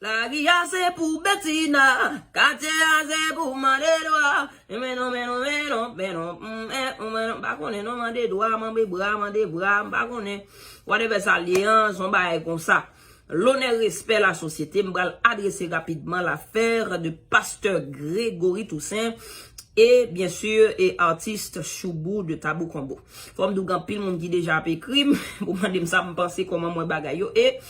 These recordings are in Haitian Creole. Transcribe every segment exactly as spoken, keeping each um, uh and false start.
Lari a se pou Betina, katye a se pou mande dwa. Men non, men non, men non, men non, mm, eh, mm, men non, m pa konnen non, mande dwa, mande bra, mande bra, m pa konnen. Whatever sa l ye an, se yon bagay konsa. Lonè, respè, lasosyete, m pral adrese rapidman l'affaire de Pasteur Gregory Toussaint e, byen si, e atis Choubou de Tabou Combo. Fò m di w gen anpil moun ki deja ap ekri m pou mande m sa m panse, kòman m wè bagay yo. E,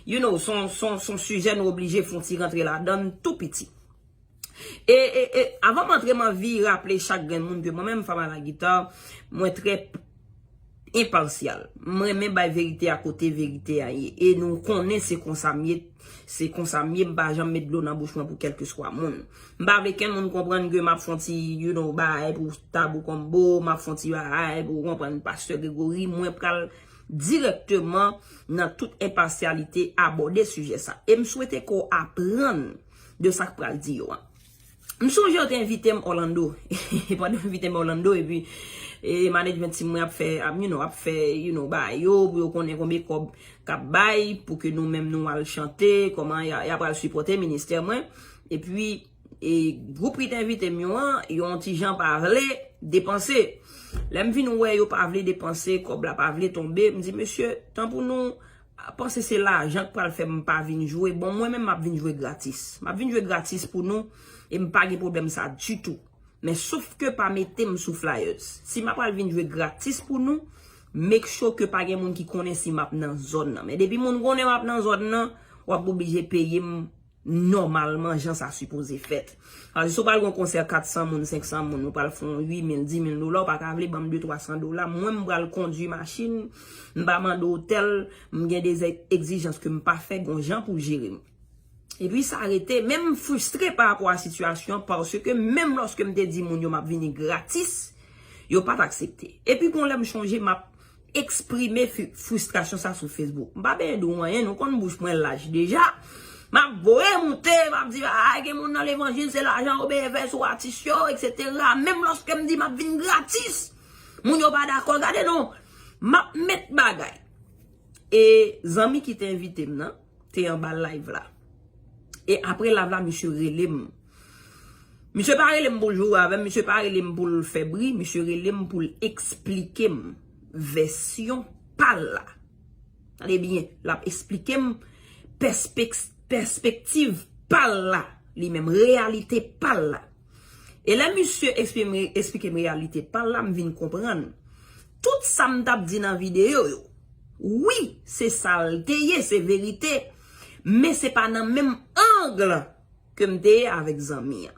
you know, se yon, se yon, se yon sijè nou oblije fè yon ti rantre ladan l tou piti. E, e, e, avan m antre, m anvi raple chak grenn moun ke mwen menm, Fama Lagita, mwen trè enpasyal. M renmen bay verite a kote verite a ye. E nou konnen se konsa m ye. Se konsa m ye, m pa janm met dlo nan bouch mwen pou kèlkeswa moun. M pa vle kenn moun konprann ke m ap fè yon ti, you know, bagay pou Tabou Combo, m ap fè yon ti bagay pou konprann Pastè Gregory. Mwen pral dirèkteman nan tout enpasyalite abòde sijè sa. E m swete ke w aprann de sa k pral di yo an. M sonje yo te envite m Orlando. Pandan yo envite m Orlando, epi e, management team mwen ap fè, ap, you know, ap fè, you know, bagay yo, pou yo konnen konbyen kòb k ap bay, pou ke nou menm nou al chante, kòman y a, y a pral sipòte ministè mwen. Epi, e, gwoup ki te envite m yo an, yo yon ti jan pa vle depanse. Lè m vin wè yo pa vle depanse, kòb la pa vle tonbe, m di, mesye, tan pou nou panse se lajan k pral fè m pa vin jwe. Bon, mwen menm m ap vin jwe gratis. M ap vin jwe gratis pou nou e m pa gen pwoblèm sa ditou. Men sof ke pa mete m sou flyers. Si m ap pral vin jwe gratis pou nou, make sure ke pa gen moun ki konnen si m ap nan zòn nan. Men depi moun konnen m ap nan zòn nan, w ap oblije peye m nòmalman jan sa sipoze fèt. Paske si w pral gen yon konsè kat san moun, senk san moun, ou pral fè yon uit mil, dis mil dola, ou pa ka vle ban m de, twa san dola. Mwen, m pral kondui machin, m pa mande otèl, m gen de egzijans ke m pa fè, gon jan pou jere m. Epi sa rete, men m fristre pa rapò a sitiyasyon, paske menm lòske m te di moun yo m ap vini gratis, yo pa t aksepte. Epi gon lè m chonje m ap eksprime fi-, fristrasyon sa sou Facebook. M pa bezwen di w anyen, nou konn bouch mwen laj deja. M ap voye moute, m ap di, ay, gen moun nan levanjil, se lajan yo bezwen fè sou atis yo, etsetera. Menm lòske m di m ap vin gratis, moun yo pa dakò. Gade non, m ap met bagay. E zanmi ki te envite m nan, te anba live la. E apre live la, misye rele m. Misye pa rele m pou l joure avè m, misye pa rele m pou l fè bri, misye rele m pou l eksplike m vèsyon pa l la. Tande byen, l ap eksplike m pèspek-, pèspektiv pa l la, li menm, reyalite pa l la. E lè misye eksprime, eksplike m reyalite pa l la, m vin konprann. Tout sa m t ap di nan videyo yo, wi, se sa l te ye, se verite, men se pa nan menm ang ke m te ye avèk zanmi an.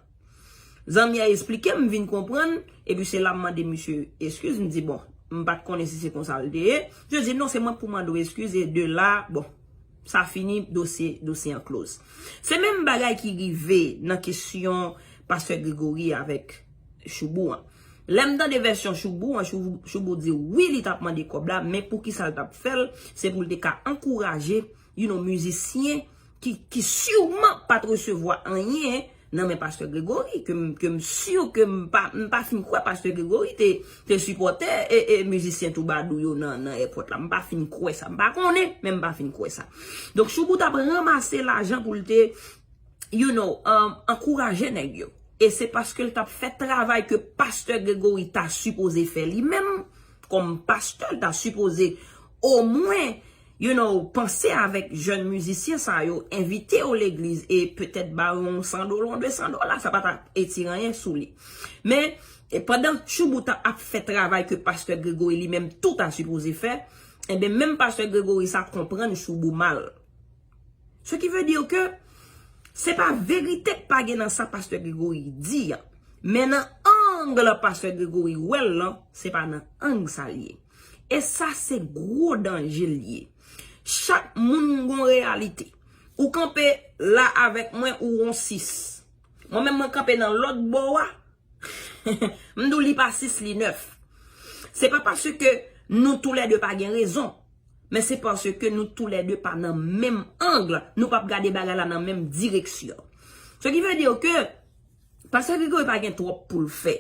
Zanmi an eksplike m, m vin konprann, epi se la m mande misye eskiz, m di, bon, m pa t konnen si se konsa l te ye. Misye di, non, se mwen pou mande w eskiz, e de la, bon, sa fini, dosye, dosye an close. Se menm bagay ki rive nan kesyon Pastè Gregory avèk Choubou an. Lè m tande vèsyon Choubou an, Choubou, Choubou di wi, li t ap mande kòb la, men poukisa l t ap fè l, se pou l te ka ankouraje, you know, mizisyen ki, ki siman pa t resevwa anyen nan men Pastè Gregory, ke m, ke m si ke m pa, m pa fin kwè Pastè Gregory te, te sipòte e, e mizisyen twoubadou yo nan, nan èpòt la. M pa fin kwè sa. M pa konnen, men m pa fin kwè sa. Donk, Choubou t ap ranmase lajan pou l te, you know, um, ankouraje nèg yo. E se paske l t ap fè travay ke Pastè Gregory ta sipoze fè li menm, kòm pastè, l ta sipoze omwen, you know, panse avèk jèn mizisyen sa yo, envite yo legliz e petèt ba yo yon san dola, yon de san dola, sa pa ta etire anyen sou li. Men, e pandan Choubou ta ap fè travay ke Pastè Gregory li menm tou ta sipoze fè, enben, menm Pastè Gregory sa konprann Choubou mal. Ce qui veut dire que se pa verite k pa gen nan sa Pastè Gregory di an. Men nan ang Pastè Gregory wè l lan, se pa nan ang sa l ye. E sa se gwo danje l ye. Chak moun gon reyalite. Ou kanpe la avèk mwen, ou yon sis. Mwen menm, mwen kanpe nan lòt bò a. M di w li pa sis, li nèf. Se pa paske nou toulède pa gen rezon, men se paske nou toulède pa nan menm ang, nou p ap gade bagay la nan menm direksyon. Ce qui veut dire que Pastè Gregory pa gen twòp pou l fè.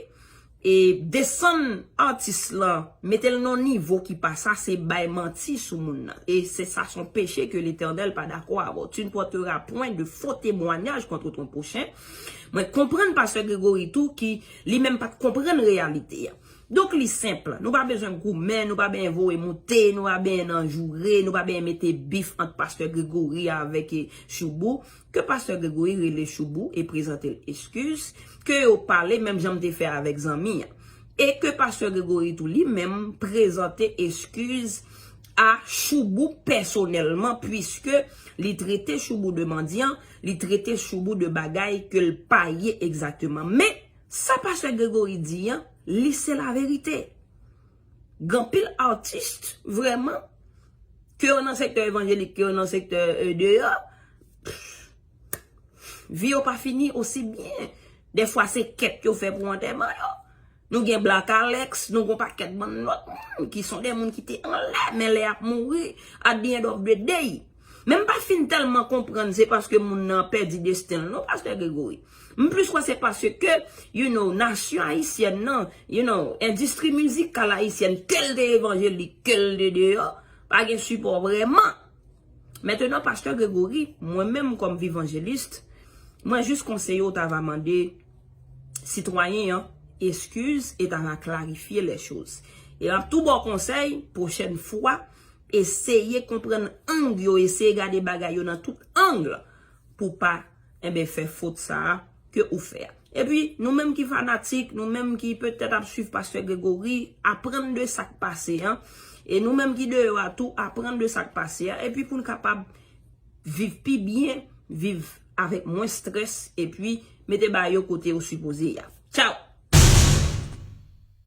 E desann atis lan, mete l nan nivo ki pa sa, se bay manti sou moun nan. E se sa, se yon peche ke Letènèl pa dakò avè w. Tu ne porteras point de faux témoignages contre ton prochain. Mwen konprann pastè Gregory tou ki li menm pa t konprann reyalite a. Donk li senp, nou pa bezwen goumen, nou pa bezwen voye moute, nou pa bezwen nan joure, nou pa bezwen mete bif ant pastè Gregory avèk eh, Choubou. Ke pastè Gregory rele Choubou e prezante l eskiz, ke yo pale menm jan m te fè avèk zanmi an. E ke pastè Gregory tou li menm prezante eskiz a Choubou pèsonèlman, puiske li trete Choubou de mandyan, li trete Choubou de bagay ke l pa ye egzakteman. Men sa pastè Gregory di an, li se laverite. Gen anpil atis vrèman, ke yo nan sektè evanjelik, ke yo nan sektè eh, deyò, vi yo pa fini osi byen. Dèfwa se kèt yo fè pou antèman yo. Nou gen Black Alex, nou gen pakèt bann lòt moun ki son de moun ki te anlè, men lè ap mouri, at the end of the day. Men m pa fin tèlman konprann se paske moun nan pèdi desten l non, pastè Gregory. M plis kwè se paske, you know, nasyon ayisyèn nan, you know, endistri mizikal ayisyèn, ke l te evanjelik, ke l te deyò, pa gen sipò vrèman. Mentenan, pastè Gregory, mwen menm kòm vivanjelis, mwen jis konseye w ta va mande sitwayen an eskiz e ta va klarifye lè choz. E m ap tou ba w konsèy, pwochèn fwa, eseye konprann ang yo, eseye gade bagay yo nan tout ang pou pa, enben, fè fot sa a ke ou fè a. Epi, nou menm ki fanatik, nou menm ki petèt ap swiv pastè Gregory, aprann de sa k pase an. E nou menm ki deyò a tou, aprann de sa k pase a. Epi pou n kapab viv pi byen, viv avèk mwens strès, epi mete bagay yo kote yo sipoze ye a. Tchaw!